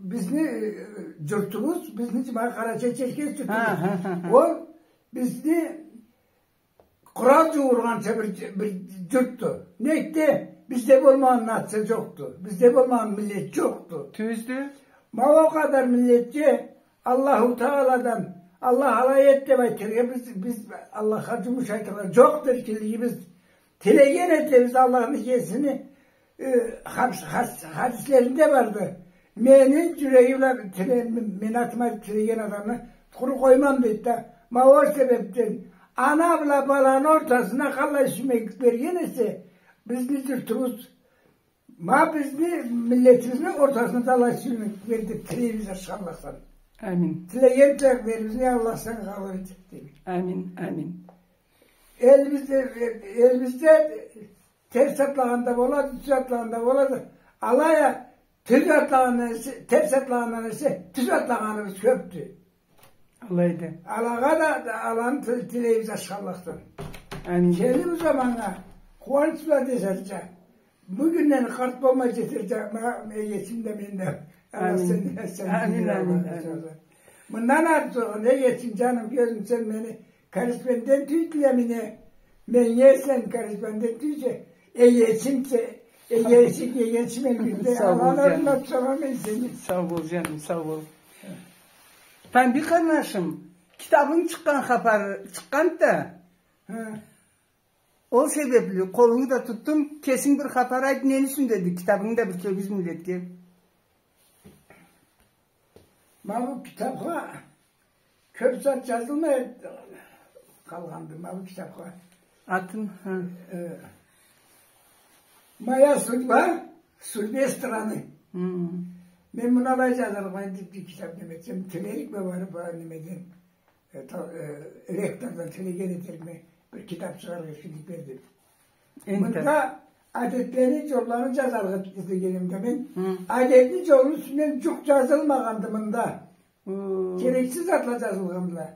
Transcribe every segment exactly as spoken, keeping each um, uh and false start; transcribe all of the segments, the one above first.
Бизни, э, джуртубуз, бизни Къарачай-Черкес джуртубуз. Ол бизни къурал джуургъанча бир, бир джуртду. Нек да, бизде болмагъан нация джокъду. Бизде болмагъан миллет джокъду. Тюздю. Ма ол къадар миллетге Аллаху Тааладан, Аллах алай эт деб айтыргъа, биз, биз Аллахха джумуш айтыргъа джокъду эркинлигибиз. Тилеген этебиз Аллахны кесини, э, хадис-, хадис-, хадислеринде барды. Мени джюрегим бла тиле-, мени атыма тилеген адамны къуру къоймам, дейди да. Ма ол себебден ана бла баланы ортасына къаллай сюймеклик берген эсе, бизни джуртубуз, ма бизни миллетибизни ортасына да алай сюймеклик бер деб тилейбиз, ашхы Аллахдан. Амин. Тилеген тилеклерибизни Аллах сен къабыл эт, дейди. Амин, амин. Элибизде, элибизде терс атлагъан да болады, тюз атлагъан да болады. Алай а тюз атлагъандан эсе, терс атлагъандан эсе, тюз атлагъаныбыз кёбдю. Алайды. Алагъа да, да аланы тил-, тилейбиз ашхы Аллахдан. Амин. Келир бу заманнга къууанч бла джашарча. Бюгюнден къарт болмай джетерча, ма, эгечим да, мен да. Аллах сен, сен. Амин, амин, амин. Мындан артыкъ, эгечим, джаным, кёзюм, сен мени корреспондент этдинг да мени, меннге сен корреспондент этдинг да, эгечим, эгечим, эгечим, элбетде. Сау бол, Аллах джаным. Разы болсун, мен сени. Сау бол, джаным, сау бол. Тамбий къарнашым, китабынг чыкъгъан хапар чыкъгъанды да. Хы. Ол себебли къолунгу да тутдум, кесинг бир хапар айт, нени юсюндеди, китабынгы да бир кёргюз миллетге. Ма бу китабха кёб зат джазылмай къалгъанды, ма бу китабха. Атын, хы. Э, «Моя судьба в судьбе страны». Хы. Мен муну алай джазарыкъма, энди бир китаб неме этсем, тилерикме барыб, а, немеден, э, та-, э, ректордан тилеген этерикме, бир китаб чыгъаргъа эркинлик бер деб. Энди. Мында адетлени джолларын джазаргъа излегеним да мен. Хы. Адетни джолуну юсюнден джукъ джазылмагъанды мында. Хы. Керексиз затла джазылгъандыла.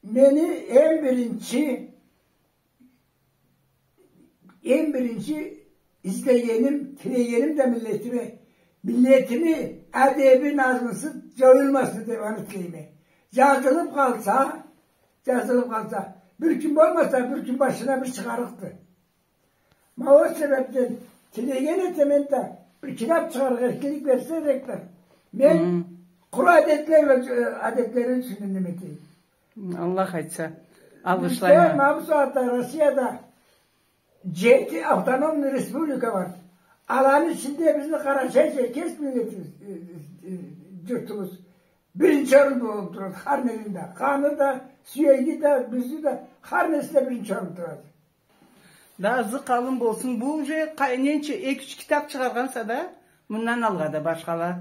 Мени эм биринчи Эм биринчи излегеним, тилегеним да миллетиме, миллетими адеби, назмысы джоюлмасын деб аны тилейме. Джазылыб къалса, джазылыб къалса, бир кюн болмаса, бир кюн башына бир чыгъарыкъды. Ма ол себебден тилеген этеме да, бир китаб чыгъаргъа эркинлик берсе, ректор. Мен къуру адетле бла, э, адетлени юсюнден неме этейим. Аллах айтса, алгъышлайма. Бизде ма бу сагъатда Россияда джети автономный республика бар. Аланы ичинде бизни Къарачай-Черкес миллетибиз, э, э, э, джуртубуз биринчи орун болуб турады хар нени да. Къаны да, сюеги да, бюзю да, хар неси да биринчи орун турады. Да ызы къалын болсун. Бу уже къа-, ненча, эки-юч китаб чыгъаргъанса да, мындан алгъа да башхала.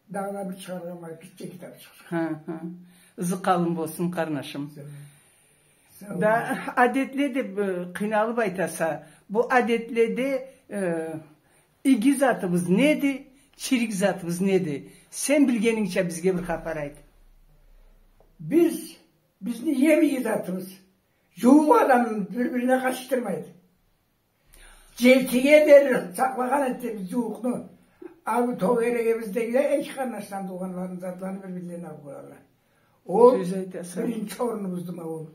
Дагъыда бир чыгъаргъанма, гитче китаб чыгъар. Хы, хы. Ызы къалын болсун, къарнашым. Сау бол. Сау бол. Да, адетле деб, э, къыйналыб айтаса, бу адетледе, э, иги затыбыз неди, чирик затыбыз неди? Сен билгенингча бизге бир хапар айт. Биз, бизни эм иги затыбыз, джууукъ адамны бир-бирине къатышдырмайды. Джетиге дери сакълагъан этебиз джууукъну. Аны тёгерегибиздегиле эки къарнашдан туугъанланы, затланы бир-бирлерине алыб къоялла. Ол биринчи орнубузду ма ол.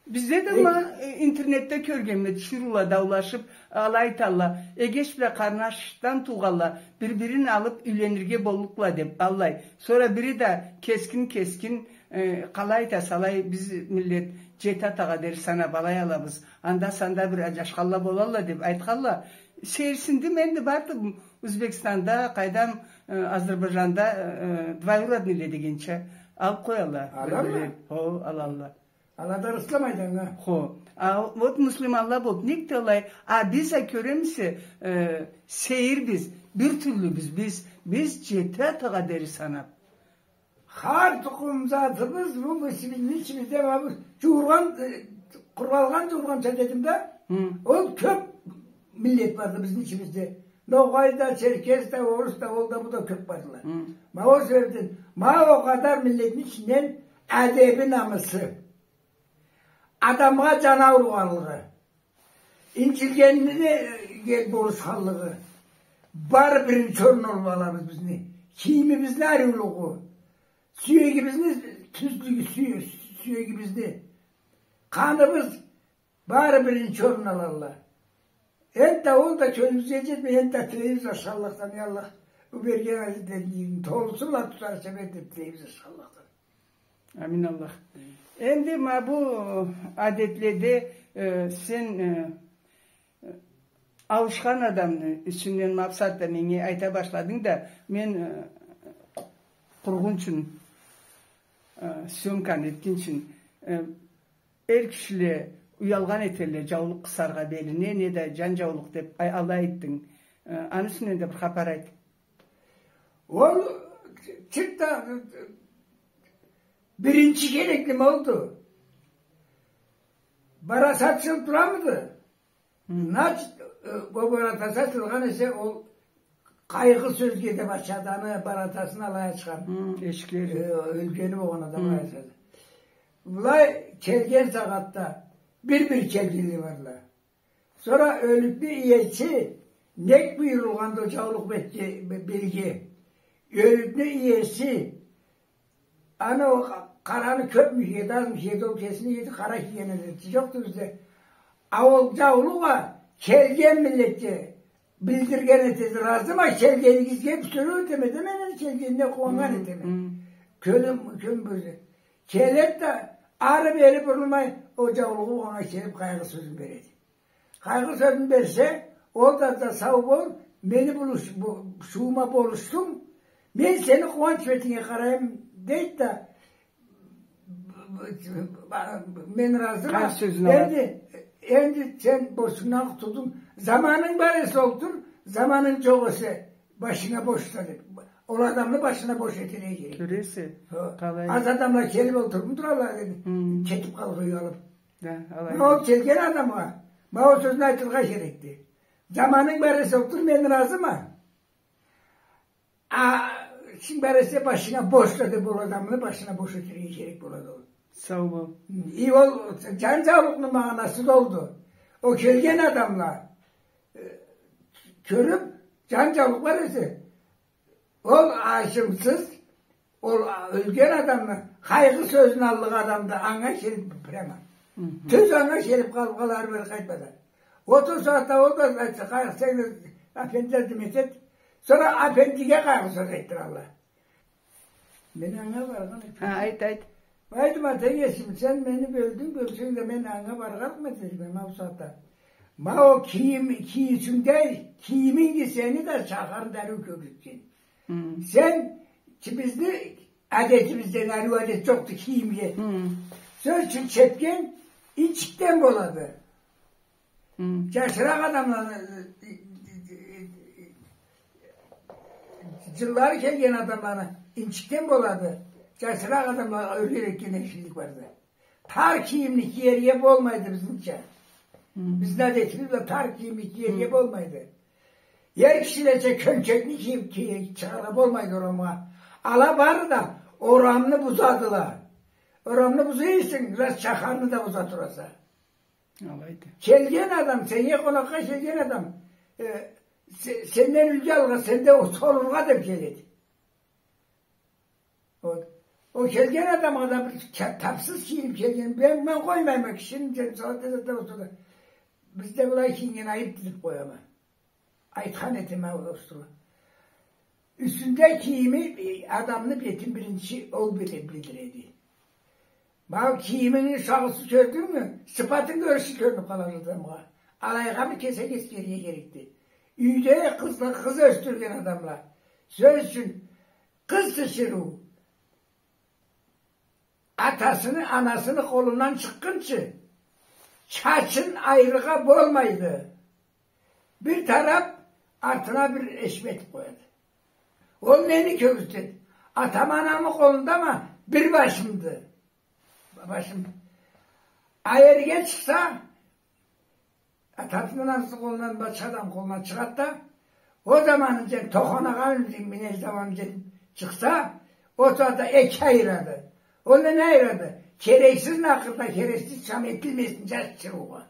Бизде да ма, э, интернетде кёргенме, тиширыула даулашыб, алай айталла, эгеч бла къарнашдан туугъанла бир-бирин алыб юйленирге боллукъла деб, аллай. Сора бири да кескин-кескин, э, къалай айтаса, алай биз миллет джети атагъа дери санаб алай алабыз. Анда-санда бир аджашханла болалла деб айтханла. Сейирсиндим, энди бардым Узбекистанда, къайдам, э, Азербайджанда, э, двоюродныйле дегенча алыб къоялла. Алалла? Хо, алалла. Ала да рысламайды анга. Хо. А вот муслиманла болуб, нек да алай, а биз а кёремисе, э, сейирбиз, бир тюрлюбюз биз, биз джети атагъа дери санаб. Хар тукъум затыбыз, бу, бу, бизни ичибизде, ма бу, джууургъан, э, къуралгъан, джууургъанча дедим да, хы, ол кёб миллет барды бизни ичибизде. Ногъай да, черкес да, орус да, ол да, бу да кёб бардыла. Хы. Ма ол себебден, ма ол къадар миллетни ичинден адеби, намысы, адамгъа джан ауругъанлыгъы, инчилгенни да, э, болушханлыгъы, Бары биринчи орун алыб алабыз бизни. Кийимибизни ариулугъу, сюегибизни тюзлюгю, сюе-, сюегибизни, къаныбыз бары биринчи орун алалла. Энтда ол да кёлюбюзге джетмей, энтда тилейбиз ашхы Аллахдан, я Аллах, бу берген адетлерибизни толусу бла тутарча бер деб тилейбиз ашхы Аллахдан. Амин Аллах. Энди ма бу адетледе, э, сен, э, ауушхан адамны юсюнден макъсат да меннге айта башладынг да, мен, э, къургъунчун, э, съёмканы этгинчин, э, эр кишиле уялгъан этелле джаулукъ къысаргъа белине, неда джан джаулукъ деб, ай, алай айтдынг. Э, аны юсюнден да бир хапар айт. Ол чыртда биринчи керекли ма олду. Бараса ачылыб турамыды? Значит, э, ол баратасы ачылгъан эсе, ол къайгъы сёзге деб ачады, аны баратасын алай ачхан. Хы, эшиклери. Э, ёлгени болгъан адам алай ачады. Былай келген сагъатда бир-бир келгенле барла. Сора ёлюкню иеси, нек буюрулгъанды ол джаулукъ бетге, бе-, белге. Ёлюкню иеси, аны ол къа-, къараны кёбмю киеди, азмы киеди, ол кесини иеси, къара кийген адети джокъду бизде. А ол джаулукъ а келген миллетге билдирген этеди, разыма келгенигизге бир сёлев этеме да, мен келгенине къууаннган этеме. Кёлюм, кёлюм бир. Келеди да, ары-бери бурулмай, ол джаулугъу анга келиб къайгъы сёзюн береди. Къайгъы сёзюн берсе, ол да, да, сау бол, мени булуш-, бу-, шуума болушдунг, мен сени къууанч бетинге къарайым, дейди да, мен разыма. Къайгъы сёзюн алады. Энди, энди сен борчунгдан къутулдунг. Заманынг бар эсе олтур, заманынг джокъ эсе башынга бош тута, деб. Ол адамны башына бош этерге керек. Кёресе, къалай. Аз адамла келиб олтуруб туралла, деб. Хы. Кетиб къалгъан уялыб. Да, алай. Ма ол келген адамгъа ма ол сёзню айтыргъа керекди. Заманынг бар эсе олтур, мен разыма. А ишинг бар эсе башынга бош тута, деб, ол адамны башына бош этерге керек болады ол. Сау бол. И ол джан джаулукъну магъанасы да олду. Ол келген адамла, э, кёрюб, джан джаулукъ бар эсе, ол ачыусуз, ол ёлген адамны, къайгъы сёзюн аллыкъ адамды, анга келиб прямо. Хы хы. Тюз анга келиб къалыб къалар, бери къайтмады. Ол сагъатда ол да айтса, къайгъы сёз, апенди да демей этеди. Сора апендиге къайгъы сёз айтдыралла. Мен анга баргъан этеме. Ха, айт, айт. Айтдым, ата эсим, сен мени бёлдюнг, бёлсенг да, мен анга баргъанма этеме, ма бу сагъатда. Ма ол кийим, кийиусюнгде, кийиминги сени да чахарны да ариу кёргюзтген. Хы. Сен, чи, бизни адетибизден ариу адет джокъду кийимге. Хы. Сёз ючюн, чепкен инчикден болады. Хы. Джашыракъ адамланы, джыллары келген адамланы инчикден болады. Джашыракъ адамлагъа ёрге этген эркинлик барды. Тар кийимни киерге болмайды бизнича. Хы. Бизни адетибиз бла тар кийимни кийерге болмайды. Эр кишилеча кёмчекни кийиб, кийиб чыгъаргъа болмайды орамгъа. Ала бары да орамны бузадыла. Орамны буза эсенг, бираз чахарны да буза тураса. Алайды. Келген адам, сеннге къонакъгъа келген адам, э, се-, сенден юлгю алыргъа, сенде ол солургъа деб келеди. Вот. Ол келген адамгъа да бир ча-, тапсыз кийиниб келген. Мен, мен къоймайма, кишини, сен сагъат да, да болса да. Бизде былай кийинген айыбды деб къояма. Айтхан этеме, а, остро. Юсюнде кийими, э, адамны бетин биринчи ол биле билдиреди. Ма ол кийиминги сагъысын кёрдюнгмю, сыфатын кёрюшю кёрюнюб къалады адамгъа. Алайгъамы кесек эсгерирге керекди. Юйде къызла, къыз ёсдюрген адамла. Сёз ючюн, къыз тиширыу атасыны, анасыны къолундан чыкъгъынчы, чачын айырыргъа болмайды. Бир тараб артына бир эшме этиб къояды. Ол нени кёргюзтеди? Атам, анамы къолундама, бир башымды. Башым. А эрге чыкъса, атасыны, анасыны къолундан башха адам къолуна чыгъады да, ол заманынча тоханагъа минер заманынча чыкъса, ол сагъатда эки айырады. Ол не айырады? Керексиз накъырда, керексиз чам этилмесин джаш тиширыугъа.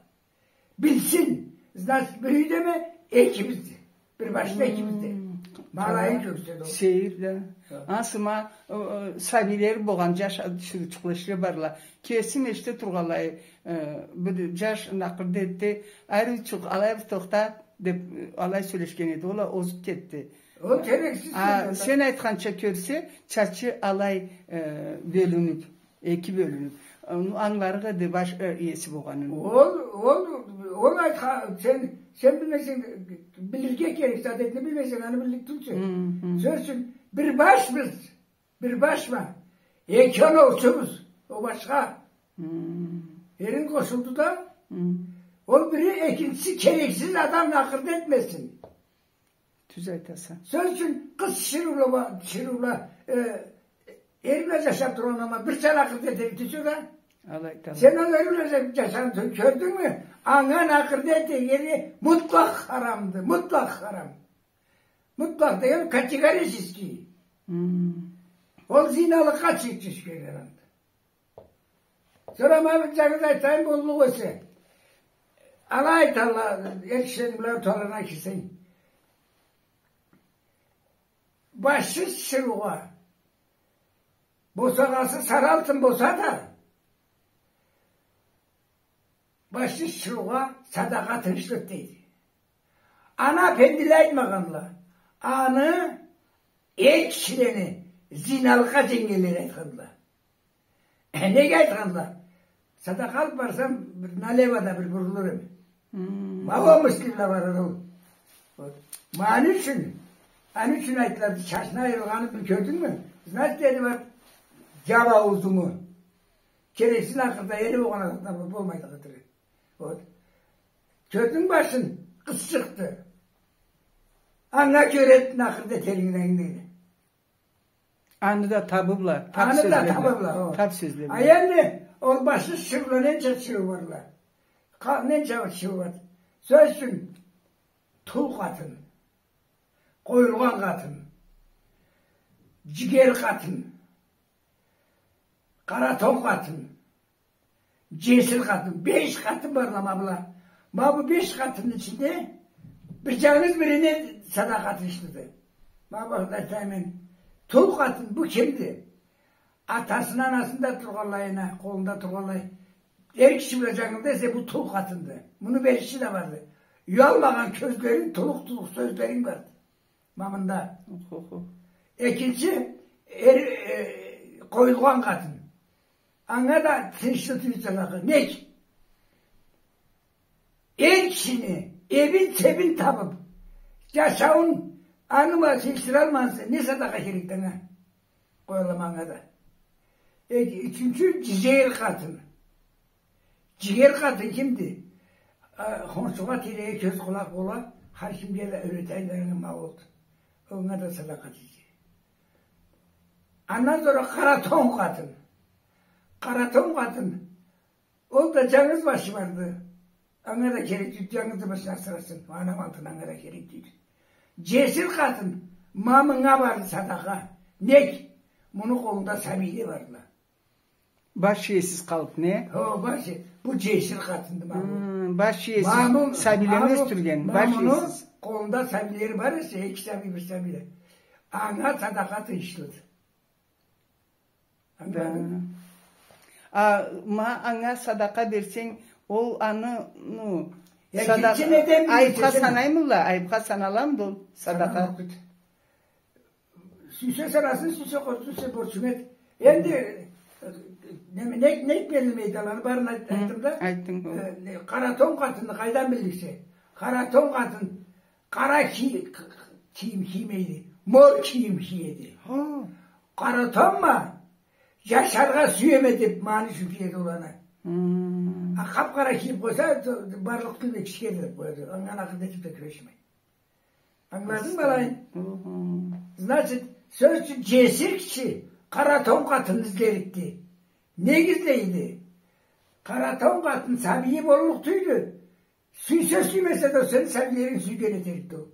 Билсин, значит, бир юйдеме, экибиз. Бир башда экибиз да. Хм. Ма алайын кёрсетеди ол. Сейир да. Хы. Ансы ма, э, э, сабийлери болгъан джаш а-, чырыучукъла эште барла. Кесим эште тургъанлай, э, бир джаш накъырда этди. Ариучукъ, алай бир тохта, деп, э, алай сёлешген эди. Ол а озуб кетди. Ол керексиз. А, сёз ол. Сен айтханча кёрсе, чачы алай, э, бёлюнюб. Эки бёлюнюб. Аны ангыларыкъ эди баш, э, иеси болгъанын. Ол, ол, ол айтха-, сен, сен билмесенг, билирге керек, зат этни билмесенг, аны биллик тюлсе. Хы, хы. Сёз ючюн, бир башбыз, бир башма. Эки оноучубуз, ол башха. Хы. Эринг къошулду да, хы, ол бири, экинчиси керексиз адам накъырда этмесин. Тюз айтаса. Сёз ючюн, къыз чырыула, чырыула, э, эр бла джашаб тургъан, ама бир чакъы накъырда этерик тюлсе да. Алай айтама. Сен ол эр бла джа-, джашагъанны кёрдюнгмю? Анга накъырда этерге мутлакъ харамды, мутлакъ харам. Мутлакъ дегеним категорически. Хм. Ол зиналыкъгъа чыкъды, тюшген харамды. Сора ма бир джангыз айтайым, боллукъ эсе. Алай айталла, эр кишилени былай орталарына кирсенг. Башчы чырыугъа босагъасы сары алтын болса да, башчы чырыугъа садакъа тынчлыкъ дейди. Аны апендиле айтмагъанла. Аны эр кишилени зиналыкъгъа дженгенлери айтханла. Э, неге айтханла? Садакъа алыб барсам, бир налево да бир бурулур эди. Хм. Ма ол мыслила бар эди ол. Вот. Ма аны ючюн, аны ючюн айтылады, чачны айырылгъанын бир кёрдюнгмю? Значит, эри бар, джаб ауузунгу. Керексиз накъырда эри болгъан адамла болмайды къыдыры. Вот. Кёрдюнг башын, къыз чыкъды. Анга кёре накъырда этеринг дейди. Аны да табыбла, таб сёзле бла. Аны да табыбла, о. Таб сёзле бла. А энди ол башчы чырыула ненча чырыу барла? Къа-, ненча чырыу бар? Сёз ючюн, тул къатын, къоюлгъан къатын, джигер къатын, къара тон къатын, джесир къатын, беш къатын барла ма была. Ма бу беш къатынны ичинде бир джангыз бирине садакъа тынчлыкъды. Ма бу, айтайым мен, тул къатын бу кимди? Атасыны, анасында тургъанлайына, къолунда тургъанлай. Эр киши бла джангылда эсе, бу тул къатынды. Муну бериши да барды. Уялмагъан кёзлеринг, тулукъ-тулукъ сёзлеринг барды. Ма мында. Охо, охо. Экинчи, эр, э, къоюлгъан къатын. Анга да тынчлыкъ тюйюл садакъа. Нек? Эр кишини эбин-себин табыб, джашауун аны бла сыйышдыралмаса, не садакъа керекди анга? Къоялла ма анга да. Э, ючюнчю, джигер къатын. Джигер къатын кимди? А, хоншугъа, тилеге кёз-къулакъ бола, хар кимге да юретеди, ма олду. Анга да садакъа тийди. Андан сора къара тон къатын. Къара тон къатын. Ол да джангыз башы барды. Анга да керек тюйюл, джангыз башын асырасынг. Анам алтын анга да керек тюйюл. Джесир къатын, ма мынга барды садакъа. Нек? Муну къолунда сабийле бардыла. Баш иесиз къалыб, не? Хо, баш ие-, бу джесир къатынды, ма бу. Хм, баш иесиз, ма бу, сабийлени ёсдюрген, ма бу, баш иесиз. Ма муну къолунда сабийлери бар эсе, эки сабий, бир сабий да. Анга садакъа тынчлыкъды. Ангыладынг? Да. А, ма анга садакъа берсенг, ол аны, ну, я, садакъа, кимчи неден биле, айыбха санаймыла, айыбха саналамыды ол садакъа? Санамайды. Сюйсе санасын, сюйсе къойсун, сен борчунг эт. Энди, э, неме, не, не берилмейди, аланы барын айт-, айтдым да. Айтдынг, хо. Э, не, къара тон къатынны къайдан билликсе? Къара тон къатын къара ки-, кийим киймейди. Мор кийим киеди. Хо. Къара тонма, джашаргъа сюеме деб, ма аны ючюн киеди ол аны. Хм. А къап-къара кийиб къойса, барлыкъ тюйюлме, кишиге да деб къояды. Анга накъырда этиб да кюрешмей. Ангыладынгмы алайын? Хы-хы. Значит, сёз ючюн, джесир киши къара тон къатынны излерикди. Нек излейди? Къара тон къатын сабийи боллукъ тюйюлдю. Сюйсе, сюймесе да, сени сабийлеринг сюйген этерикди ол.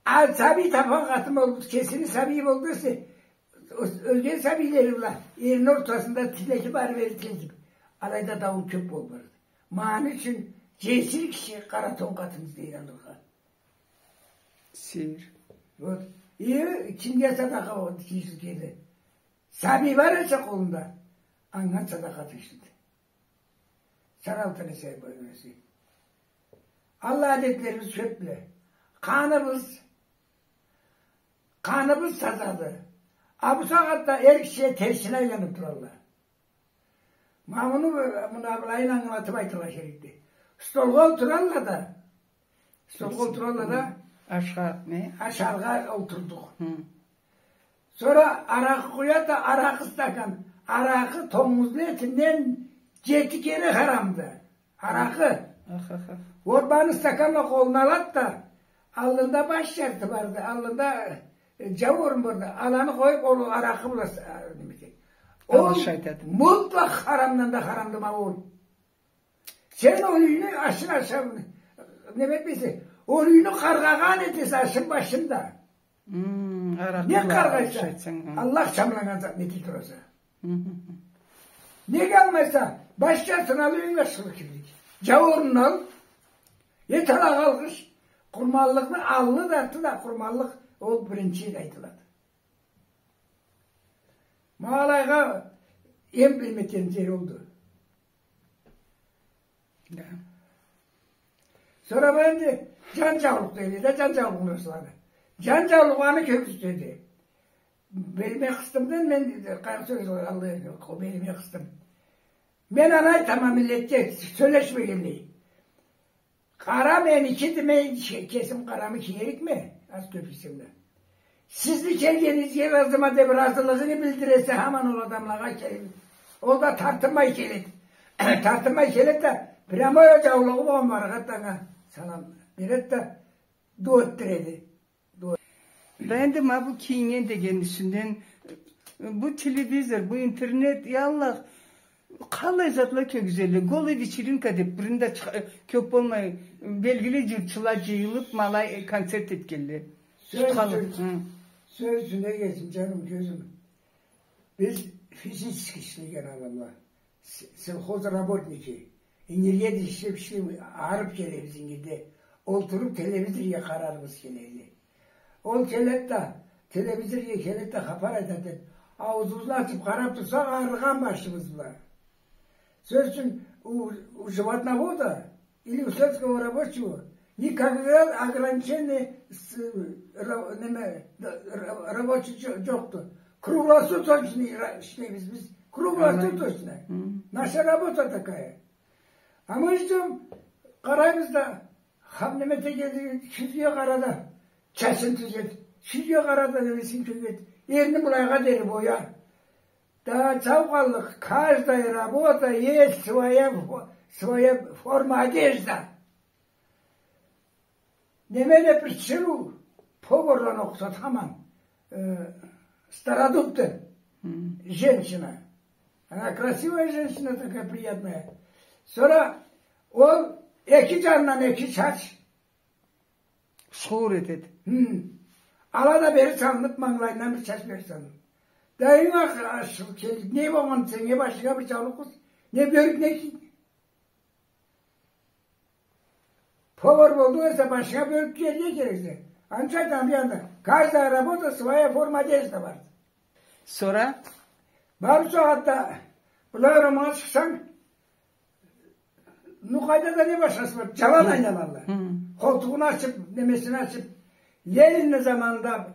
А сабий табхан къатын болуб, кесини сабийи болду десе, ёлген сабийлери бла эрини ортасында тилеги бары бери тиледиб. Алайда дауул кёб болуб барды. Ма аны ючюн джесир киши къара тон къатын излей алыргъа. Сейир. Вот. И кимге садакъа тийишли эди? Сабий бар эсе къолунда, анга садакъа тийишли эди. Саралтын эсе, бу эсе. Аллай адетлерибиз кёп бла. Къаныбыз, къаныбыз тазады. А бусагъатда эр киши терсине айланыб туралла. Ма муну, муну былайын ангылатыб айтыргъа керекди. Столгъа олтуралла да, столгъа олтуралла да, ашха, не? Ашаргъа олтурдукъ. Хы. Сора аракъы къуяд да, аракъы стакан, аракъы тонгузну этинден джети кере харамды. Аракъы. Ах, ах, ах. Орбаны стаканны къолуна алад да, аллында баш джарты барды, аллында, э, джауурун барды. Аланы къоюб, ол аракъы бла, э, неме этеди. Ол алыш айтады. Мутлакъ харамдан да харамды ма ол. Сен ол юйню ашын ашаб, неме этмейсе, ол юйню къаргъагъан этесе ашын башын да. Хм, аракъы бла алыш айтсанг, хы. Не къаргъайса, Аллах чамланнган затны этиб тураса. Хы, хы, хы. Неге алмайса, баш джартын ал, юйюнг ашхылы кибик. Джауурун ал, эт ала къалгъыш, къурманлыкъны аллы да, арты да къурманлыкъ, ол биринчи айтылады. Ма алайгъа эм билмеген джери олду. Да. Сора энди джан джаулукъ дейди да, джан джаулукъну сорады. Джан джаулукъ аны кёбюсю деди. Белиме къысдым да мен, къайгъы сёз, Аллах, белиме къысдым. Мен аны айтама миллетге, сёлешмегенлей. Къарам меникиди, мен ке-, кесим къарамы киерикме, аз кёп ийсем да. Сизни келгенигизге разыма деб, разылыгъынгы билдиресе, хаман ол адамлагъа келеди. Ол да тартынмай келеди. Тартынмай келеди да, прямой ол джаулугъу болгъан Маргъат анга салам береди да, дуа этдиреди. Да энди ма бу кийинген деген юсюнден, бу телевизор, бу интернет, я Аллах, къалай затла кёргюзелле. Голый вечеринка деб, бирин да чыгъа-, кёб болмай, белгили джуртчула джыйылыб, ма алай, э, концерт этгелле. Сёз ючюн, сёз ючюн, эгечим, джаным, кёзюм. Биз физически ишлеген адамла. С-, сельхозработники. Ингирге да ишлеб, ишлеб, арыб келебиз ингирде. Олтуруб телевизоргъа къарарыбыз келеди. Ол келеди да, телевизоргъа келеди да, хапар айтады деб, ауузубузну ачыб къараб турсакъ, арыгъан башыбыз бла. Сёз ючюн, у, у животновода или у сельского рабочего никогда ограничение с-, ра-, неме, ра-, рабочий джо-, джокъду. Круглосуточный ра-, ишлейбиз биз. Круглосуточно. Наша работа такая. А мы ждём, къарайбыз да, хам неме этеди, сюзге къара да, чачын тюзет, сюзге къара да, немесин тюзет, эрнин былайгъа дери боя. Да сау къаллыкъ, каждая работа есть своя фо-, своя форма одежда. Неме да бир тиширыу поварланы окъутады хаман, э, Стародубда. Женщина. Она красивая женщина, такая приятная. Сора ол эки джанындан эки чач. Шуур этеди. Хы. Ала да бери салыныб, мангылайындан бир чач бери салыныб. Да эм ах-, ашхы келди. Не болгъан сеннге, башынга бир джаулукъ къус? Не бёрюк, не кийик? Повар болдунг эсе, башынга бёрюк киерге керексе. Анча да бир анда. Каждая работа своя форма одежда бар. Сора? Бар, бусагъатда былай орамгъа чыкъсанг, ну, къайда да не башхасы бар? Джалан айланалла. Хы. Къолтугъун ачыб, немесин ачыб, Ленинни заманында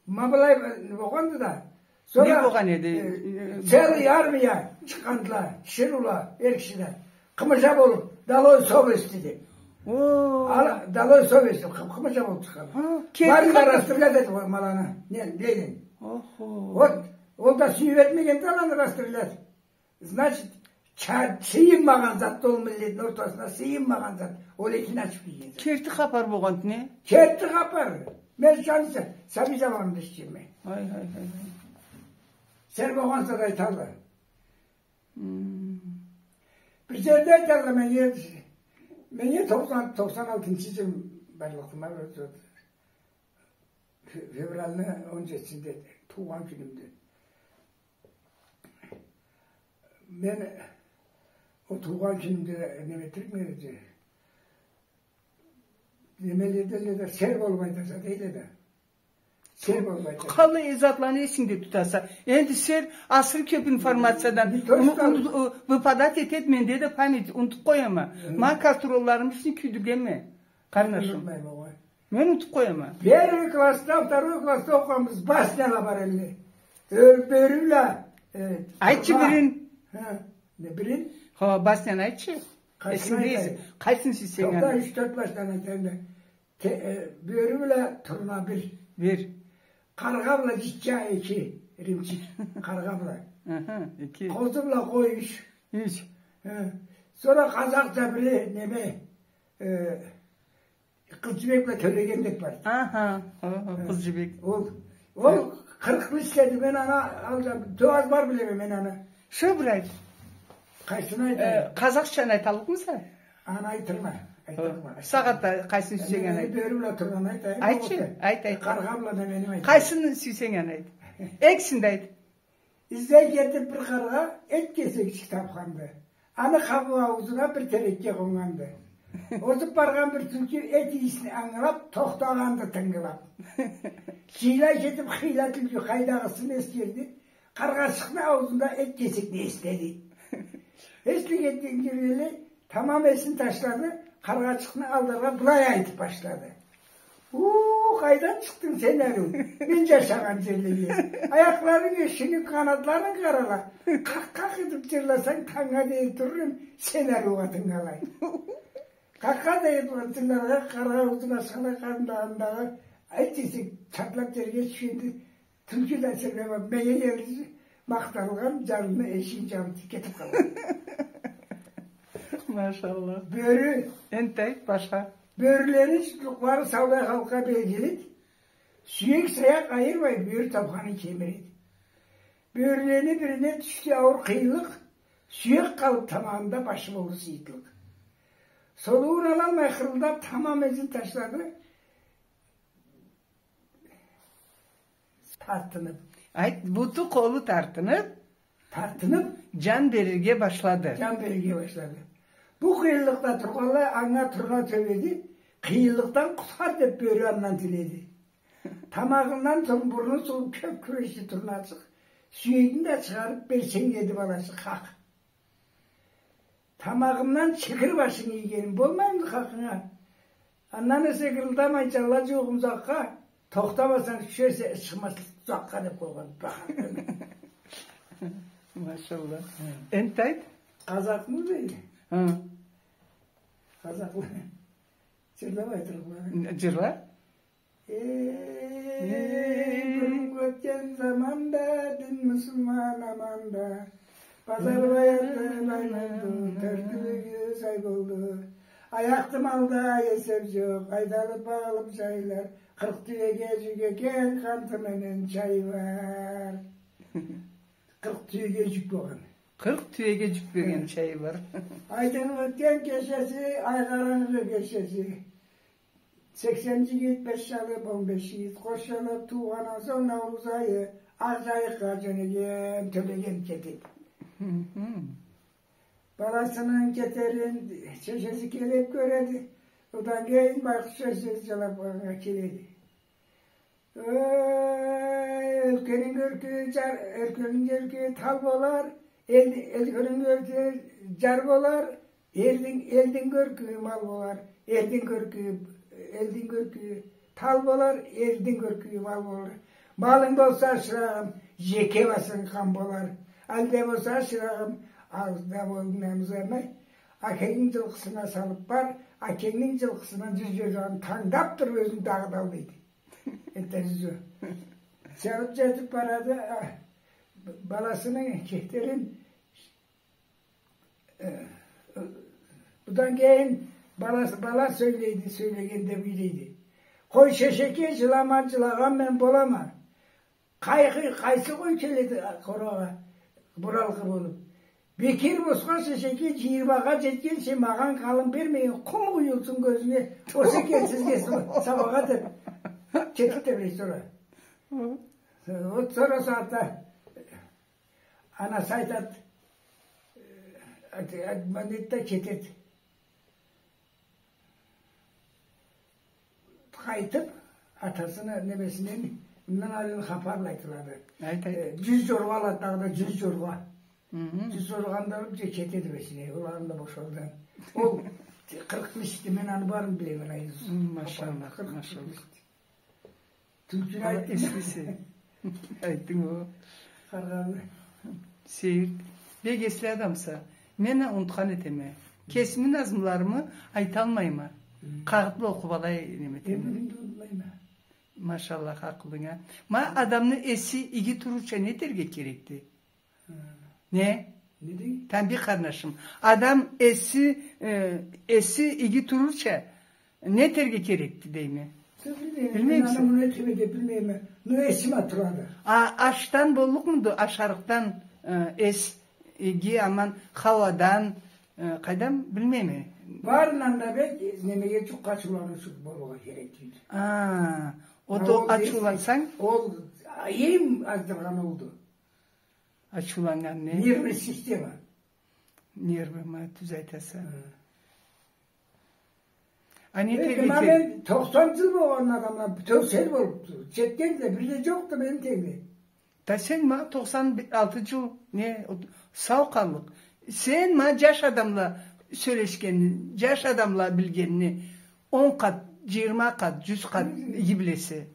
ма былай болгъанды да. Сора, не болгъан эди? Э, целый армия чыкъгъандыла, тиширыула, эр киши да. Къымыжа болуб, долой совесть деб. О. Ала, долой совесть деб, къым-, къымыжа болуб чыкъгъанды. Ха, барын да расстрелять этиб къойгъанды ма аланы. Не, Ленин. Охо. Вот, ол да сюйюб этмегенди аланы расстрелять. Значит, ча-, сыйынмагъан затды ол миллетни ортасына, сыйынмагъан зат. Ол экини ачыб кийген зат. Керти хапар болгъанды, не? Керти хапар. Мен шаны са-, сабий заманымда эшитгенме. Ай, ай, ай, ай. Сен болгъанса да айталла. Хм. Бир джерде айталла, меннге, меннге токъсан, токъсан алтынчы джыл барлыкъды ма, бир фе-, февральны он джетисинде туугъан кюнюмдю. Мен ол туугъан кюнюмде неме этерикме эди? Неме дейле да, сер болмайды, дейле да. Сер болмайды. Къаллай затланы эсингде тутаса. Энди сер асыры кёп информациядан не то что уну-, уну-, у-, выпадать этеди, менде да память, унутуп къояма. Хы. Ма картуролларымы ичине кюйдюргенме, къарнашым. Унутмайма огъай. Мен унутуп къояма. Первый классда, второй классда окъугъанбыз, басняла бар эди. Эр-, бёрю бла, э, айтчы турна. Бирин. Хы, не бирин? Хо, басняны айтчы. Къайсыны айтайым? Эсингде эсе, къайсыны сюйсенг аны айт. Тохта, юч-тёрт басняны айтайым да. Те-, э, бёрю бла турна бир. Бир. Къаргъа бла джитча эки, иримчик. Къаргъа бла. Аха, эки. Къозу бла къой юч. Юч. Хы. Сора къазакъча бири неме, э, Къыз джибек бла Тёлеген деб барды. Аха, аха, э, Къыз джибек. Ол, ол къыркъ лист эди, мен аны алджам, тёгъаз бар билеме мен аны. Шо бир айт. Къайсыны айтайым? Э, къазакъчаны айталлыкъмыса? Аны айтырма, айтырма. Сагъатда къайсыны сюйсенг аны айт. Бёрю бла тургъанны айтайым. Айтчы, айт, айт. Къаргъа бла да мени айтайым. Къайсыны сюйсенг аны айт. Экисин да айт. Излей кетиб бир къаргъа эт кесекчик тапханды. Аны къабукъ ауузуна бир терекге къоннганды. Озуб баргъан бир тюлкю эт ийисин ангылаб, тохтагъанды тынгылаб. Джыйыла кетиб, хыйла тюлкю къайдагъысын эсгерди. Къаргъачыкъны ауузунда эт кесекни эследи. Эслегенден келгенлей, тамам эсин ташлады, къаргъачыкъны алдаргъа былай айтыб башлады. У, къайдан чыкъдынг сен ариу? Мен джашагъан джерлеге. Аякъларынг эшиннги, къанатларынг къарала. Къакъ-къакъ этиб джырласанг, тангнга дери турлукъма, сен ариугъа тынгылай. Къакъ-къакъ этиб джырларгъа, къаргъа ауузун ачханлай, къарындагъындагъы эт кесек чатлаб джерге тюшгенди. Тюлкю да сырлаб, мени келди, махталгъан джанымы эшигин джабыб кетиб къалды. Машалла. Бёрю. Энтда айт башха. Бёрюлени джутлукълары саулай халкъгъа белгилиди. Сюек-саякъ айырмай, бёрю тапханын кемиреди. Бёрюлени бирине тюшдю ауур къыйынлыкъ, сюек къалыб тамагъында, башы болду сыйытлыкъ. Солууун алалмай хырылдаб, тамам эсин ташлады. Тартыныб. Айт, буту, къолу тартыныб. Тартыныб. Джан берирге башлады. Джан берирге башлады. Бу къыйынлыкъда тургъанлай, анга турна тёбеди, къыйынлыкъдан къутхар деб бёрю андан тиледи. Тамагъындан ту-, бурну суууб кёб кюрешди турначыкъ. Сюегинги да чыгъарыб берсенг, деди балачыкъ, хакъ. Тамагъымдан чикир башынг ийгеним болмаймыды хакъынга? Андан эсе гырылдамай, джанла джуугъум узакъгъа, тохтамасанг, тюшерсе, чыкъмаслыкъ тузакъгъа, деб къойгъан. Машалла. Хы. Энтда айт. Къазакъны дейди. Хы. Къазакъны. Джырлаб айтырыкъма. Джырла. Эй, бурун ётген заманда дин муслиман аманда. Базар баянлы байланды, тёрт тюбегиз ай болду. Аякъды малда эсеб джокъ, айдалыб, багъылыб джайлар. Къыркъ тюеге джюк экен, къанты менен чай бар. Къыркъ тюеге джюк болгъан. Къыркъ тюеге джюк болгъан чай бар. Айдын ётген кечеси, ай къарангы кечеси. Сексен джигит, беш джалы, он беш джигит къошулуб, туугъандан сонг Науруз айы, Акъ Джайыкъгъа джёнеген, Тёлеген кетиб. Хы-хы. Баласыны кетерин чечеси келиб кёреди. Одан кейин байкъуш чечеси джылаб анга келеди. Эй, ёлкенинг ёркю джар, ёлкенинг ёркю тал болар, эл, ёлкенинг ёркю джар болар, элдинг, элдинг ёркю мал болар, элдинг ёркю, элдинг ёркю тал болар, элдинг ёркю мал болар. Малынг болса, шырагъым, джеке басынг къан болар. Алай да болса, шырагъым, алай да болмай, акеңнинг джылкъысына салыб бар, акеңнинг джылкъысына джюз джозаны тангдаб тур, ёзюнг дагъыда, дейди. Энтда джюзю. Салыб джетиб барады, а, б-, баласыны кетерин, э, э, будан кейин баласы, бала сёйлейди, сёйлегенде былай дейди. Къой, шешеке, джылама, джылагъан мен болама. Къайгъы, къайсы къой келеди къорагъа, буралгъы болуб? Бекер босха, шешеке, джыйырмагъа джетгенчи, магъа къалын бермейин, къум къуюлсун кёзюнге, ол сен келсизге сабагъа деб, кетиб да бирей сора. Хы. Вот сора сагъатда анасы айтад, э, ат-, ат-, манет да кетед. къайтып, атасыны немесинден мындан ары хапар айтылады. Айт, айт. Э, джюз джоргъа алады, дагъыда джюз джоргъа. Хы-хы. Джюз джоргъаны да алып, джа кетеди бешине, ол аны да бошалгъан. Ол къыркъ бешикди, мен аны барын билеме, Айдуз. Хы, машаллах, машаллах. Тюлкюню айтдынг. Айтдынг о. Къаргъаны. Сейир, бек эсли адамса. Мен а унутхан этеме. Кесими назмуларымы айталмайма. Хы. Къагъыт бла окъуп алай неме этеме. Мен да унутмайма. Машаллах, акъылынга. Ма адамны эси иги турурча не этерге керекди? Хы. Не? Не дейди? Тамбий къарнашым. Адам эси, э, эси иги турурча не этерге керекди, дейме. Билмейме. Билмейме, мен аны муну этеме деп билмейме. Но эсиме турады. А, ашдан боллукъмуду, ашарыкъдан, э, эс, иги, аман, хауадан, э, къайдам, билмейме. Барындан да бек, э, немеге, джукъгъа ачыуланырча болургъа керек дейди. А, ол да ачыулансанг? Ол эм аздыргъан олду. Ачыуланнган не? Нервный система. Нервы, ма, тюз айтаса. Хы. А не этерге? Ма мен тохсан джыл болгъан адамла бютеу сел болуп тур. Джетген да бир да джокъду мени тенгли. Да сен ма тохсан алты джыл, не, сау къаллыкъ. Сен ма джаш адамла сёлешгенни, джаш адамла билгенни он къат, джыйырма къат, джюз къат иги билесе.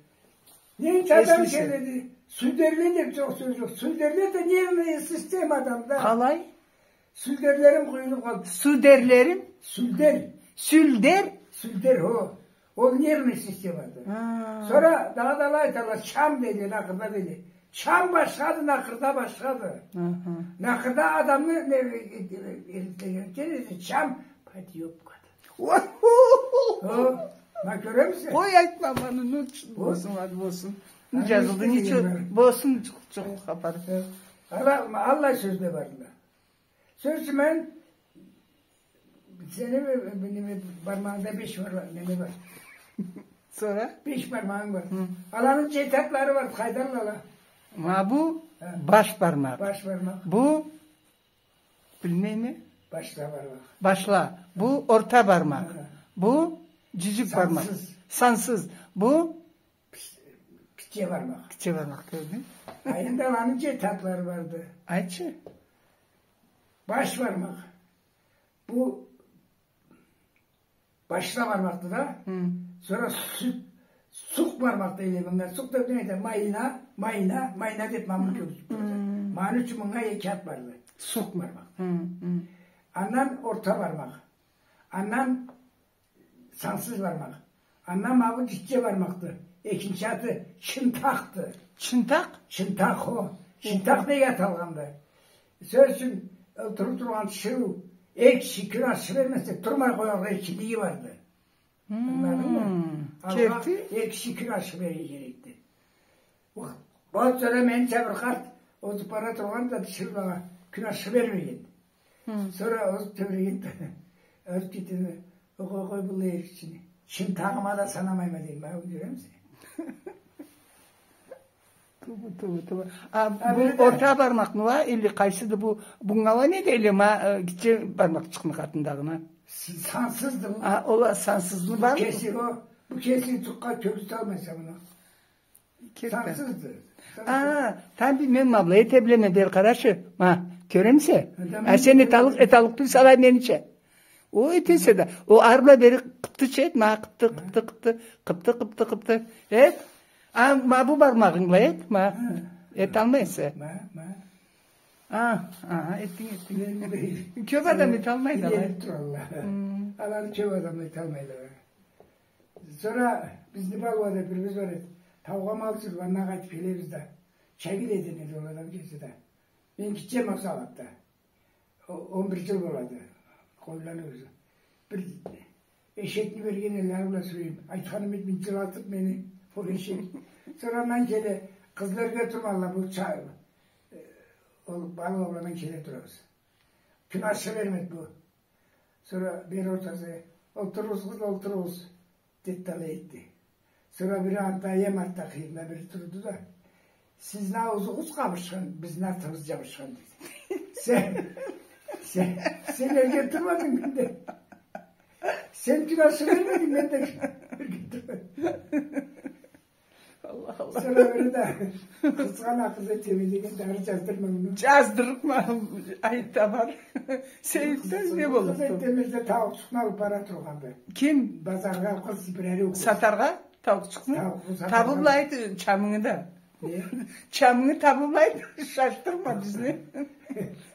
Ненча адам келеди. Сюлдерле деп джокъ сёз джокъ. Сюлдерле да нервная система адамда. Къалай? Сюлдерлерим къуюлуп къалды. Сюлдерлерим? Сюлдер. Сюлдер? Сюлдер, хо. Ол нервный системады. Хы. Сора дагъыда алай айталла, чам дейди, накъырда дейди. Чам башхады, накъырда башхады. Хы-хы. Накъырда адамны не, э, э, э, э, чам подъёбкады. О, ма кёремисе? Къой, айтма муну, ну, болсун, хады болсун. Джазылды, ничего, болсун, джукъ, джукъ хапар. Аллай сёзле барды. Сёз ючюн, мен сени, э, неме, бармагъынгда беш бар, неме бар. Сора? Беш бармагъынг бар. Хы. Аланы джетатлары бар, къайдалла ала? Ма бу баш бармакъ. Баш бармакъ. Бу Билмейме. Башла бармакъ. Башла. Бу орта бармакъ. Хы. Бу джюзюк бармакъ. Сансыз. Сансыз. Бу гитче бармакъ. Гитче бармакъ, кёрдюнг? А энди аланы джетатлары барды. Айтчы. Баш бармакъ. Бу башла бармакъды да. Хы. Сора сюк, сукъ бармакъ дейди мынга. Сукъ деп не айтады? Майна, майна, майна деп ма муну кёргюзтюп турады. Хы. Ма аны ючюн мынга эки ат барды. Сукъ бармакъ. Хы, хы. Андан орта бармакъ. Андан сансыз бармакъ. Андан ма бу гитче бармакъды. Экинчи аты чынтакъды. Чынтакъ? Чынтакъ, хо. Чынтакъ неге аталгъанды? Сёз ючюн, олтуруп тургъан тиширыу, эр киши кюн ашхы бермесе, турмай къояргъа эркинлиги барды. Ангыладынгмы? Алгъа эр киши кюн ашхы берирге керекди. Ол сора менича бир къарт озуп бара тургъан да, тиширыулагъа кюн ашхы бермеген. Сора озуп тебреген да, озуп кетген да, къой, къой, къой, быллай эр кишини. Чынтагъыма да санамайма, дейди, ма, кёремисе? Тууба, тууба, тууба. А бу орта бармакъмы ала, или къайсыды бу? Бунга ала не дейди, ма, э, гитче бармакъчыкъны къатындагъына? Сансызды бу. А, ол а сансызны бар? Бу кесик о, бу кесик джукъгъа кёргюзталмайса муну. Сансызды. А, тамбий, мен ма былай эте билеме, бери къарачы. Ма, кёремисе? А сен эталлыкъ, эталлыкъ тюлсе алай менича. О этесе да. О ары бла бери къыптыча эт, ма, къыпты, къыпты, къыпты, къыпты, къыпты, къыпты. Эт. А, ма бу бармагъынг бла эт, ма. Хы. Эталмайса. Ма, ма. А, а, этдинг, этдинг. Кёп адам эталмайды алай. Билип туралла. Хы. Аланы кёп адам эталмайды. Сора бизни Балуада бирибиз бар эди. Таугъа мал джыйып, андан къайтып келебиз да. Чагил эдим эди ол адам келсе да. Мен гитчеме ол сагъатда. О-, он бир джыл болады. Къойланы ёзю. Бир эшекни берген эллери бла сюреме. Айтханым эди, джылатып мени ол эшек. Сора андан келе, къызла ёрге турмадыла, бу ча-, э, ол Балуа бла мен келе турабыз. Кюн ашхы бермеди бу. Сора бери ортасы, олтуругъуз, къыз, олтуругъуз. Дедди да алай этди. Сора бири анда, эм артда, къыйырында бири турду да: «Сизни аузугъуз къабышхан, бизни артыбыз джабышхан», — деди. «Сен, сен, сен ёрге турмадынг, мен да. Сен кюн ашхы бермединг, мен да». Бир кюн турмады. Аллах, Аллах. Сора бир да къызгъа, ана къызгъа тебрегенде, ары джаздырма муну. Джаздырма, айып да бар. Сейиртде не болду? Къызгъа тебрегенде, таукъчукъну алып бара тургъанды. Ким? Базаргъа къыз бир ери окъуй. Сатаргъа таукъчукъну? Таукъ-, сатаргъа. Табыб алайды чамынгы да. Не? Чамынгы табыб алайды, шашдырма бизни.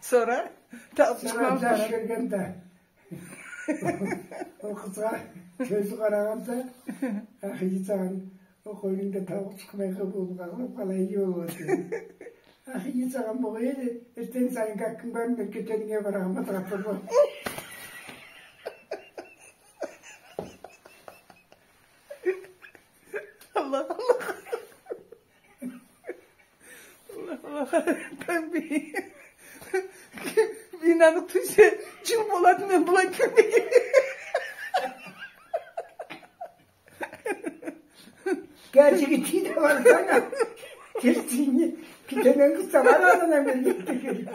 Сора таукъчукъну алып бара. Сора джаш кёргенде, ол къызгъа кёзю къарагъанда, ахы, иги джагъан, ол къойнунгда таукъчукъ мыйыкъ болуп къалай иги болур эди. Ахы, иги джагъан болгъай эди, эртден сайын гаккынг бармы, эрге тёлюнге барагъанма да къатырма. Аллах, Аллах. Аллах, Аллах. Бир инанып тюйсе, джын болады, мен былай кюлмейме. Герчи тиги да барсанг, кертинги, питенен къызса бар, андан мен гетти.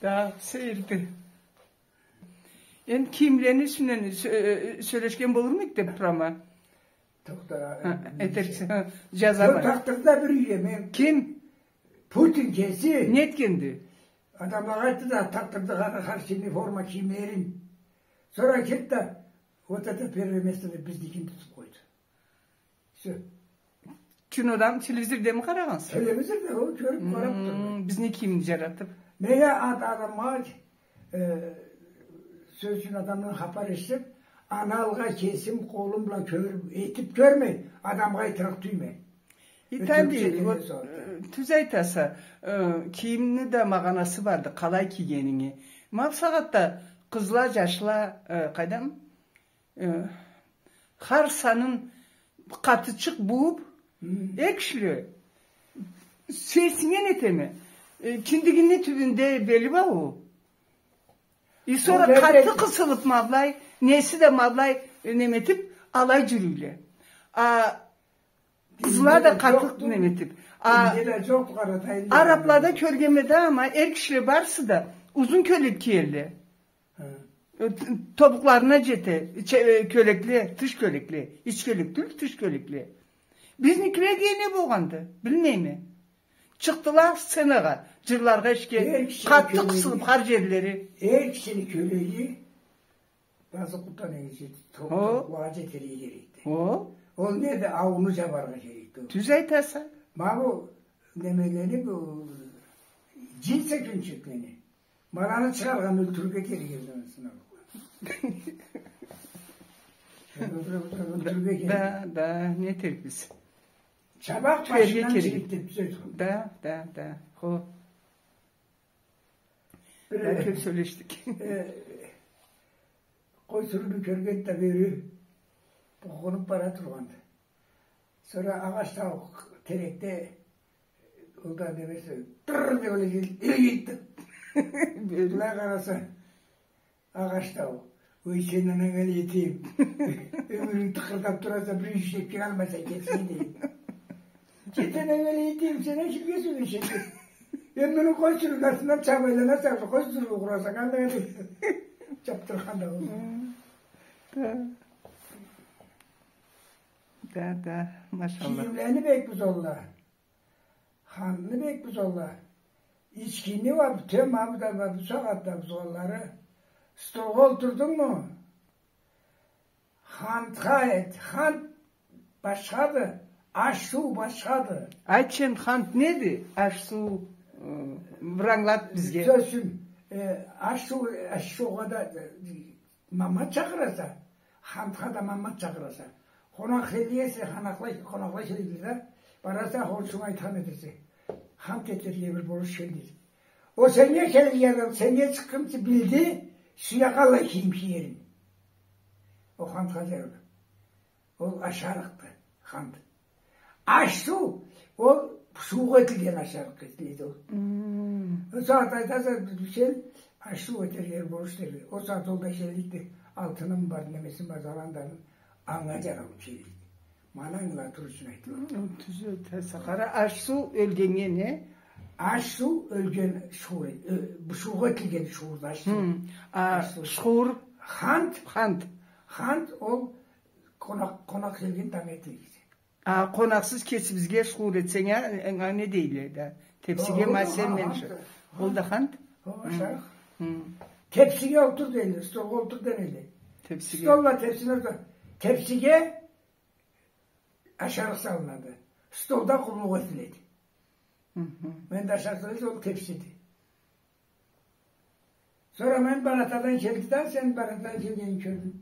Да, сейирди. Энди кийимлени юсюнден сё-, э, сёлешген болурму эдик деп турама. Тохта, ха, э, этериксе, ха, джазама. Сора тартдырды да бир юйге мен. Ким? Путин кеси. Не этгенди? Адамлагъа айтды да, тартдырды хар-, хар кимни форма кийимлерин. Сора кирди да, вот это первое место деп бизникин тутуп къойду. Всё. Кинодан, телевизорденми къарагъанса? Телевизорда, о, кёрюп, къарап турдум. Хм, бизникин джаратып. Мен а-, ад-, адамгъа, э, сёз ючюн, адамдан хапар эшитип, аны алгъа кесим къолум бла кёрюп, этип кёрмей, адамгъа айтырыкъ тюйюлме. Итанди, вот, э, тюз айтаса, э, кийимни да магъанасы барды, къалай кийгенинги. Ма бусагъатда къызла, джашла, э, къайдам, Э, хар санын къатычыкъ бууп, хы, эр кишиле сейирсинген этеме. Э, киндигини тюбюнде бели бла ол. И сора къаты къысылып ма былай, неси да ма былай, э, неме этип, алай джюрюйле. А къызла да къаты неме этип. А араблада кёргенме да, ама эр кишиле барысы да узун кёлек киелле. Хы. Э, т-, тобукъларына джете, че-, э, кёлекле, тыш кёлекле, ич кёлек тюл, тыш кёлекле. Бизникилеге не болгъанды, билмейме. Чыкъдыла сценагъа, джырларгъа, ишге, къаты къысылып хар джерлери. Эр кишини кёлеги базыкъ къутдан энчи, то-, тобукълагъа джетерге керекди. О. Ол неди, аууну джабаргъа керекди ол. Тюз айтаса. Ма бу немелени, бу джинсы кёнчеклени. Ма аланы чыгъаргъан, ёлтюрюрге керек эди анасына. Ёлтюрюрге керек. Да, да, не этерикбиз? Чабакъ башындан чыгъып кетди сёз. Да, да, да. Хо. Бир да кёп сёлешдик. Э, къой сюрюню кёргенди да, бери бухунуп бара тургъанды. Сора агъач таукъ терекде, ол да немеси, тырр деп эле келди. Былай къараса, агъач таукъ. Ой, сени ананга элтейим. Ёмюрюнг тыкъырдап тураса, бир юч тепкени алмайса, кесинге дейим. Сени ананга элтейим, сен кимге сёлешесе? Эм муну къой сюрюню артындан чабайлана, чаб-, къой сюрюню къураса, къалай дейим. Чабдыргъан да болду. Да, да, машалла. Кийимлени бек бузалла. Хантны бек бузалла. Ичкини уа бютеу, ма бу да, ма бусагъатда бузгъанлары. Столгъа олтурдунгму? Хантха эт, хант башхады, аш-суу башхады. Айтчы, хант неди? Аш-суу, э, бир ангылат бизге. Сёз ючюн, э, аш-суу, аш-суугъа да, э, Маммат чакъыраса, хантха да Маммат чакъыраса. Къонакъ келген эсе, къонакъла, къонакъла келди да, бараса, хоншунга айтхан этесе. Хант этерге бир болуш келди. Ол сеннге келген адам, сеннге чыкъгъынчы билди, юсюне къаллай кийим киерин. Ол хантха жарай. Ол ашарыкъды, хант. Аш-суу, ол суугъа этилген ашарыкъ этиледи ол. Мм. Ол сагъат айтаса, бир шей, аш-суу этерге болуш дерди. Ол сагъат ол да шейликди, алтыным бар, немесим бар, алан да анга жарау шейликди. Ма аны ангылатыр ючюн айтылады. Мм, тюз айтаса. Къара, аш-суу ёлгеннге не? Аш-суу ёлген шуур, э, бу шуугъа этилген шуурду аш-суу. Мм. А, аш-суу. Шуур? Хант. Хант. Хант ол къонакъ, къонакъ келген танг этеди. А, къонакъсыз кесибизге шуур этсенг а, э, не дейле да? Тепсиге ма сен мен шу. Ол да хант? Ол ашарыкъ. Тепсиге олтур дейле, столгъа олтур демейле. Тепсиге. Стол бла тепсини орта-, тепсиге ашарыкъ салынады. Столда къуллукъ этиледи. Мен да ашарыкъ салсам, ол тепсиди. Сора мен Баратадан келди да, сен Баратадан келгенин кёрдюм.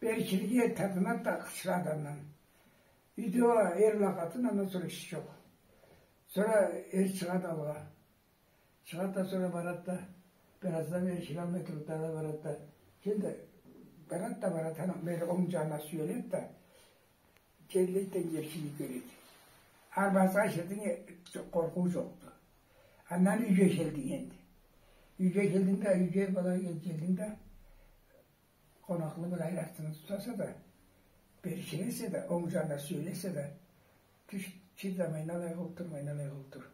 Бери кирген, татынады да къычырады андан. Юйде уа эр бла къатын, андан сора киши джокъ. Сора эр чыгъады алгъа. Чыгъады да, сора барады да, бир аздан бери келалмай турады да, барады да. Кел да, барады да, барады, анан бери онг джанына сюеледи да, келлейди да, джерчини кёреди. Арбазгъа кирдинг, э, къоркъуу джокъду. Андан юйге келдинг энди. Юйге келдинг да, юйге былай келдинг да, къонакъны былай артына тутаса да, бери келесе да, онг джанына сюелесе да, тюш, кир да, майналай къолтур, майналай къолтур.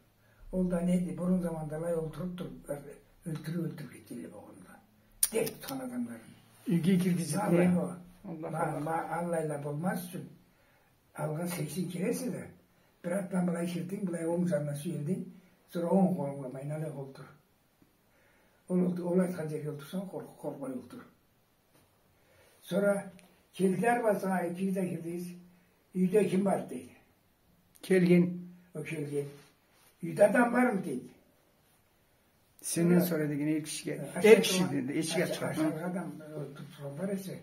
Ол да неди, бурун заманда алай олтуруб тур, ёлтюрюб, ёлтюрюб кетгенле болгъанды. Дерт тутхан адамланы. Юйге киргизиб. Аллай, ма, аллайла болмаз ючюн, алгъа сейсен киресе да, бир атдан былай кирдинг, былай онг джанына сюелдинг, сора онг къолунг бла майналай къолтур. Ол, ол айтхан джерге олтурсанг, къоркъ-, къоркъмай олтур. Сора келди арбазгъа, экигиз да кирдигиз. Юйде ким бар, дейди. Келген. Ол келген. Юйде адам бармы, дейди. Сенден сора деген эр кишиге. Эр киши деди, эшик ачха. Ашарыкъ адам, э, олтуруб тургъан бар эсе,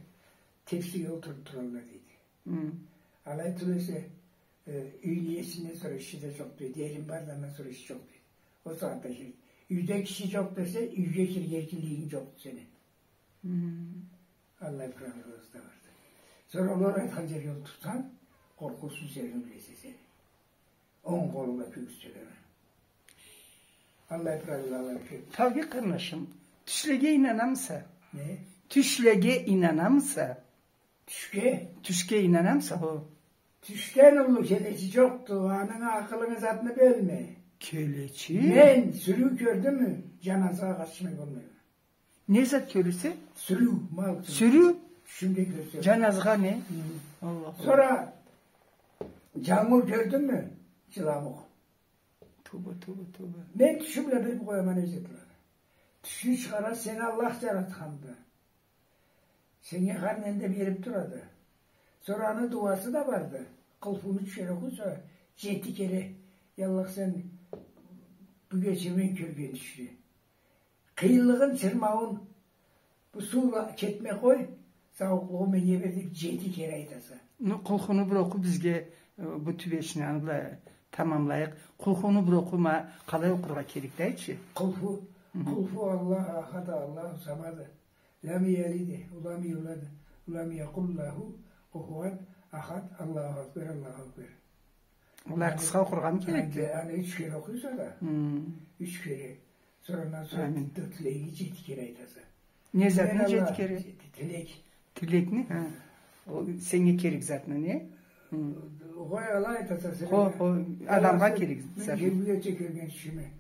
тепсиге олтуруб туралла, дейди. Алай тюл эсе, э, юйню иесинден сора иши да джокъ, дейди. Эрим бар да, андан сора иши джокъ, дейди. Ол сагъатда кирди. Юйде киши джокъ десе, юйге кирирге эркинлигинг джокъду сени. Аллай правилаларыбыз да барды. Сора олар айтхан джерге олтурсанг, къоркъуусуз джеринги билесе сени. Онг къолунг бла кёргюзтелле. Аллай правилалары кёб. Талгъат къарнашым, тюшлеге ийнанамыса? Не? Тюшлеге ийнанамыса? Тюшге? Тюшге ийнанамыса, хо? Тюшден уллу келечи джокъду, аны акъылынгы затны бёлме. Келечи? Мен сюрюу кёрдюммю, джаназыгъа къатышмай болмайма. Не зат кёресе? Сюрюу, мал. Сюрюу? Тюшюмде кёрсем. Джаназыгъа не? Хы. Аллах. Сора джангур кёрдюммю, джылауукъ. Тоба, тоба, тоба. Мен тюшюм бла билиб къояма не затланы. Тюшню чыгъараса, сени Аллах джаратханды. Сеннге хар нени да бериб турады. Сора аны дууасы да барды. Къулхуну тюш кере окъуйса, джети кере. Я Аллах, сен бу кече мен кёрген тюшню къыйынлыгъын, чырмауун бу суу бла кетме къой, зауукълугъун меннге бер деб джети кере айтаса. Ну, къулхуну бир окъу бизге, э, бу тюбешни аны бла тамамлайыкъ. Къулхуну бир окъу, ма къалай окъургъа керекди, айтчы. Къулху. Хы хы. Къулху Аллаху ахад, Аллаху самад. Лам ялид, ва лам юлад, ва лам якун лаху куфуан ахад. Аллаху акбар, Аллаху акбар. Алай къысха окъургъа керекди. Аны, аны юч кере окъуйса да. Хы. Юч кере. Сора андан сора, амин, да тилегинги джети кере айтаса. Не затны джети кере? Тилек. Тилекни, хы. Ол сеннге керек затны, не? Хы. Къой, алай айтаса, сен. Хо, хо, адамгъа керек зат. Мен кёрген тюшюме.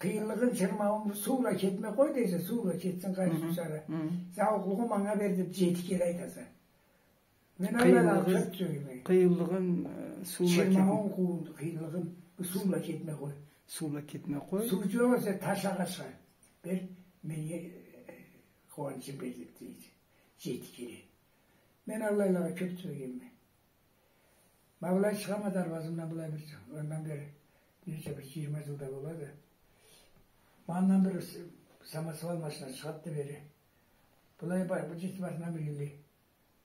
Къыйынлыгъын, чырмауун суу бла кетме къой дейсе, суу бла кетсин, къайсы сара. Хы. Зауукълугъун манга бер деб джети кере айтаса. Мен алайлагъа кёб сёйлейме. Къыйынлыгъын, э, суу бла кетме. Чырмауун, къыйынлыгъын суу бла кетме къой. Суу бла кетме къой. Суу джокъ эсе, таш, агъачха бер, меннге, э, къууанчым бер деб дейди. Джети кере. Мен алайлагъа кёб сёйлейме. Ма былай чыгъама дарбазымдан былай бир, андан бери ненча, бир джыйырма джыл да болады. Ма андан бир с-, самосвал машина чыгъады да бери. Былай ба-, бу джетим артындан бир келди.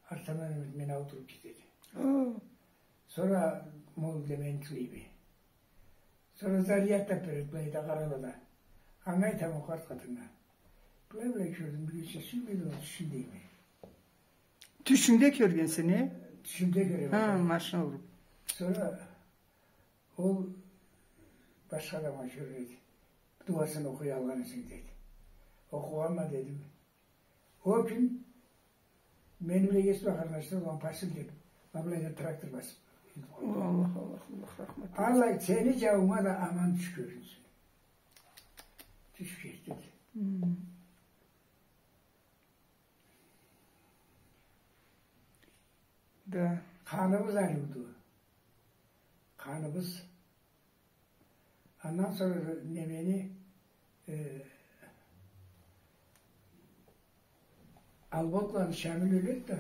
Артымдан мени аудуруп кетеди. О. Сора мол да мени тилейме. Сора зарядка береди, былай да къарала да. Анга айтама, къарт къатыннга. Былай-былай кёрдюм, бир кече сюймедим, тюшюм дейме. Тюшюнгде кёргенсе, не? Тюшюмде кёреме. Ха, машина уруп. Сора ол башха адамгъа кёрюнеди. Дуасын окъуй алгъан эсенг, деди. Окъугъанма, дедим. Ол кюн мени бла эс бла къарнашым, лампасил деп, ма былайда трактор басып. Аллах, Аллах, Аллах рахмат этсин. Аллах сени джауунга да аман тюш кёрюнсюн. Тюш кёрюнсюн. Хм. Да. Къаныбыз ариуду. Къаныбыз. Андан сора немени, э, Алботланы Шамил ёледи да,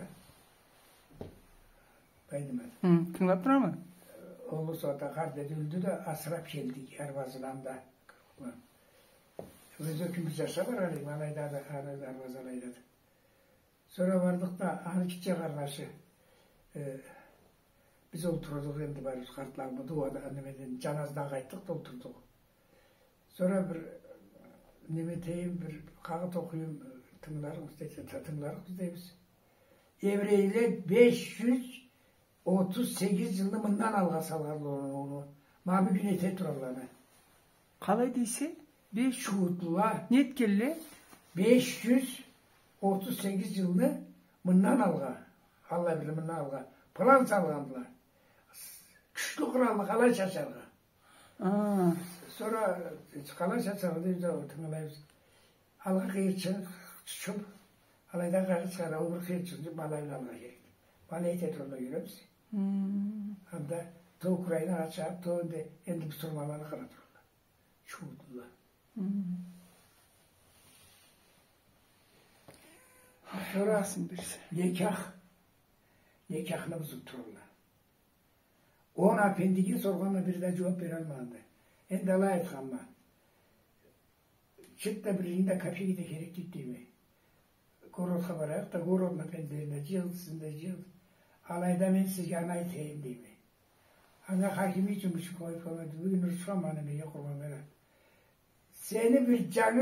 Байдымат. Хы, тынгылаб турама. Ол сагъатда къарт эди, ёлдю да, асыраб келдик, арбазыны анда. Ёз экибиз жашаб баргъан эдик, алайда да, аны арбазы алайда да. Сора бардыкъ да, аны гитче къарнашы, э, биз олтурдукъ энди барыбыз, къартларыбыз, дууада, немеден, жаназадан къайтдыкъ да олтурдукъ. Сора бир, неме этейим, бир къагъыт окъуюм, тынгыларыкъбыз десе, та-, тынгыларыкъбыз дейбиз. Еврейле беш жюз отуз сегиз жылны мындан алгъа салгъанла ону, ону. Ма бюгюн эте туралла аны. Къалай дейсе? Беш... Чууутлула. Не этгенле? Беш жюз отуз сегиз жылны мындан алгъа. Аллах билир, мындан алгъа. План салгъандыла. Кючлю къуралны къалай чачаргъа. А. Сора, э, къалай чачаргъа дейбиз да, тынгылайбыз. Алгъа къыйырчыгъын чычыб, алайдан къагъыт чыгъара, ол бир къыйырчыгъын чычыб, ма алай алгъа келди. Ма алай эте туралла, кёребиз. Хы. Анда то Украинагъа чабыб, то энди, энди бусурманланы къыра туралла. Чууутлула. Хы. Сора... Аллах сабыр берсин. Некях, некяхны бузуб туралла. Он апендиге соргъанма, бири да жууаб бералмагъанды. Энди алай айтханма. Чырт да, бирини да копейки да керек тюйюл, дейме. Городха барайыкъ да, городну апендилерине жыйылды, сизни да жыйылды. Алайда мен сизге аны айтайым, дейме. Анга хаким ючюн бир шей къоюб къоймады. Бюгюн урушхан ма неме, Къурбанбек. Сени бир жангы